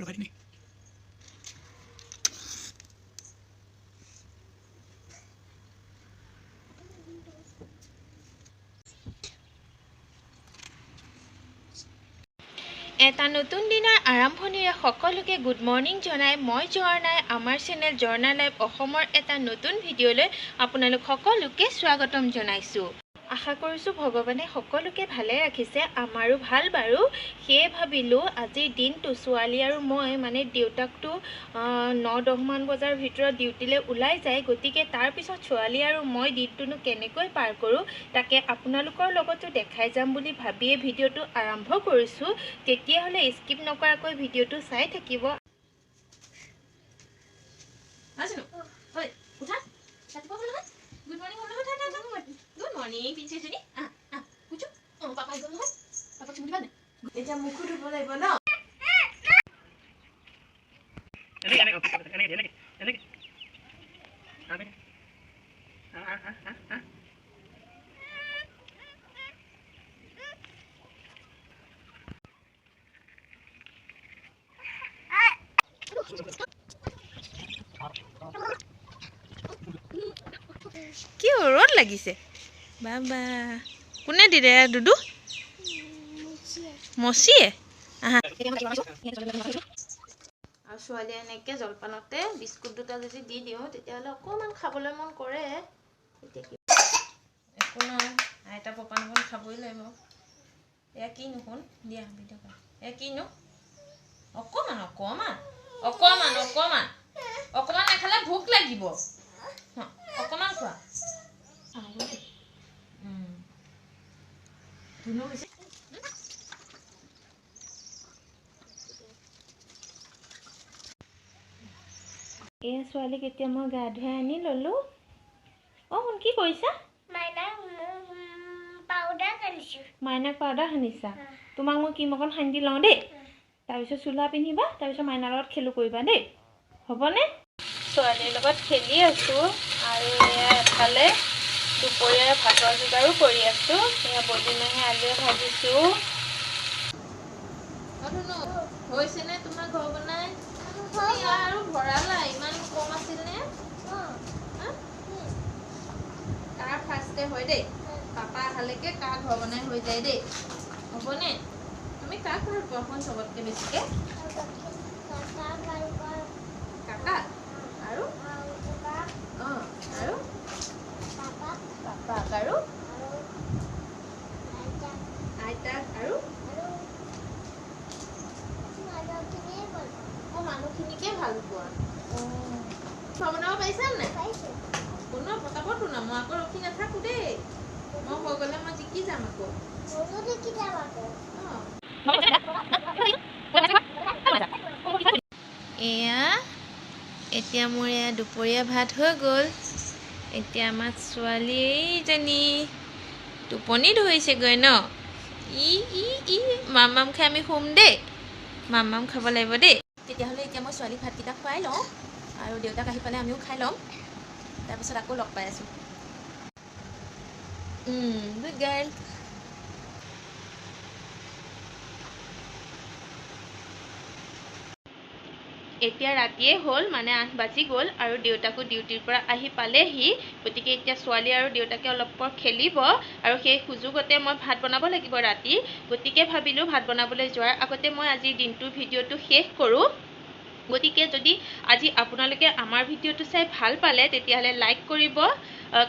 লগাই দিম। এটা নতুন দিনৰ আৰম্ভণিৰে সকলোকে গুড মৰ্ণিং জনাই মই ঝৰ্ণাই আমাৰ চেনেল ঝৰ্ণা লাইভ অসমৰ এটা নতুন ভিডিঅ'লৈ আপোনালোক সকলোকে স্বাগতম জনাইছোঁ। আশা কৰিছোঁ ভগৱানে সকলোকে ভালে ৰাখিছে, আমাৰো ভাল বাৰু। সেয়ে ভাবিলোঁ আজিৰ দিনটো ছোৱালী আৰু মই মানে দেউতাকটো 9-10মান বজাৰ ভিতৰত ডিউটিলৈ ওলাই যায়, গতিকে তাৰপিছত ছোৱালী আৰু মই দিনটোনো কেনেকৈ পাৰ কৰোঁ তাকে আপোনালোকৰ লগতো দেখাই যাম বুলি ভাবিয়ে ভিডিঅ'টো আৰম্ভ কৰিছোঁ। তেতিয়াহ'লে স্কিপ নকৰাকৈ ভিডিঅ'টো চাই থাকিব। এতিয়া মুখো ধুব লাগিব ন। কি ৰ'দ লাগিছে বাবা, কোনে দিলে দুদু? মচিয়ে। আৰু ছোৱালীয়ে এনেকৈ জলপানতে বিস্কুট দুটা যদি দি দিওঁ তেতিয়াহ'লে অকণমান খাবলৈ মন কৰে। এতিয়া কি একো নহয়, আইতা পপান অকণ খাবই লাগিব। এয়া কিনো শুন দিয়া ভিডিঅ' কৰা, এয়া কিনো অকণমান অকণমান অকণমান অকণমান অকণমান নাখালে ভোক লাগিব, অকণমান খোৱা। ধুনু হৈছে। এয়া ছোৱালীক এতিয়া মই গা ধুৱাই আনি ল'লোঁ। অঁ শুন, কি কৰিছা? মাইনাক পাউডাৰ সানিছা। তোমাক মই ক্ৰীম অকণ সানি দি লওঁ দেই, তাৰপিছত চোলা পিন্ধিবা, তাৰপিছত মাইনাৰ লগত খেলো কৰিবা দেই, হ'বনে? ছোৱালীৰ লগত খেলি আছোঁ আৰু এয়া এফালে দুপৰীয়াৰ ভাতৰ যোগাৰো কৰি আছোঁ। এয়া বডিমাহে আলুৱে ভাজিছোঁ। হৈছেনে তোমাৰ ঘৰ বনাই? আৰু ভৰালা ইমান কম আছিল নে? কাৰ ফাৰ্ষ্টে হয় দেই, পাপা অহালৈকে কাৰ ঘৰ বনাই হৈ যায় দেই, হ'বনে? তুমি কাক ভাল পোৱা শুন চবতকে বেছিকে? কাকা আৰু অঁ আৰু পাপাক আৰু আইতাক আৰু মানুহখিনিকে ভাল পোৱা। খোৱা বনাব পাৰিছা নাই? বনোৱা পটাপট বনোৱা, মই আকৌ ৰখি নাথাকো দেই, মই হৈ গ'লে মই জিকি যাম আকৌ। এয়া এতিয়া মোৰ এয়া দুপৰীয়া ভাত হৈ গ'ল। এতিয়া আমাৰ ছোৱালী এইজনী টোপনি ধৰিছেগৈ ন। ই ই ই মামাম খাই আমি শুম দেই, মামাম খাব লাগিব দেই। তেতিয়াহ'লে এতিয়া মই ছোৱালীক ভাতকেইটা খুৱাই লওঁ আৰু দেউতাক আহি পালে আমিও খাই ল'ম, তাৰপিছত আকৌ লগ পাই আছোঁ। Good girl. এতিয়া ৰাতিয়ে হ'ল, মানে 8 বাজি গ'ল আৰু দেউতাকো ডিউটিৰ পৰা আহি পালেহি। গতিকে এতিয়া ছোৱালী আৰু দেউতাকে অলপ পৰ খেলিব আৰু সেই সুযোগতে মই ভাত বনাব লাগিব ৰাতি। গতিকে ভাবিলোঁ ভাত বনাবলৈ যোৱাৰ আগতে মই আজিৰ দিনটোৰ ভিডিঅ'টো শেষ কৰোঁ। গতিকে যদি আজি আপোনালোকে আমাৰ ভিডিঅ'টো চাই ভাল পালে তেতিয়াহ'লে লাইক কৰিব,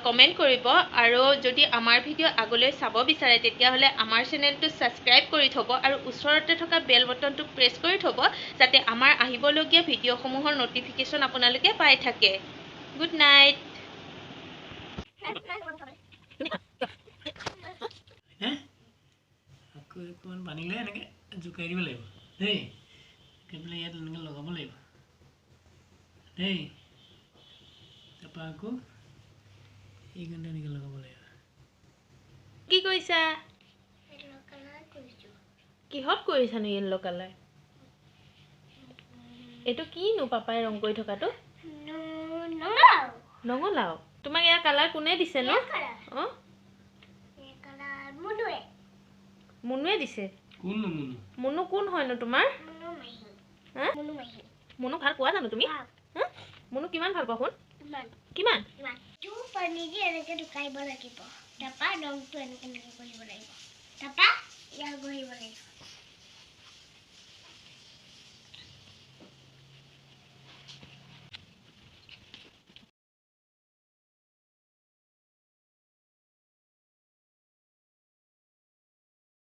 কমেণ্ট কৰিব আৰু যদি আমাৰ ভিডিঅ' আগলৈ চাব বিচাৰে তেতিয়াহ'লে আমাৰ চেনেলটো ছাবস্ক্ৰাইব কৰি থ'ব আৰু ওচৰতে থকা বেল বটনটো প্ৰেছ কৰি থ'ব, যাতে আমাৰ আহিবলগীয়া ভিডিঅ'সমূহৰ ন'টিফিকেশ্যন আপোনালোকে পাই থাকে। Good night. আকৌ অকণমান বানিলে এনেকৈ জোকাৰি দিব লাগিব দেই, পেলাই ইয়াত এনেকৈ লগাব লাগিব দেই, তাৰপৰা আকৌ এইখনতে এনেকৈ লগাব লাগিব। কি কৰিছা? কিহত কৰিছানো য়েল্ল' কালাৰ? এইটো কিনো পাপাই ৰং কৰি থকাটো? ৰঙালাও। তোমাক এয়া কালাৰ কোনে দিছে ন? অঁ, মুনুৱে দিছে। কোননো মুনু? মুনু কোন হয়নো তোমাৰ? হা, মুনুক ভাল পোৱা জানো তুমি? হা, মুনুক কিমান ভাল পোৱা? শুন, কিমান? পানী দি এনেকৈ ঢুকাইব লাগিব, তাৰপৰা ৰংটো এনেকৈ এনেকৈ কৰিব লাগিব, তাৰপৰা ইয়াত ঘঁহিব লাগিব।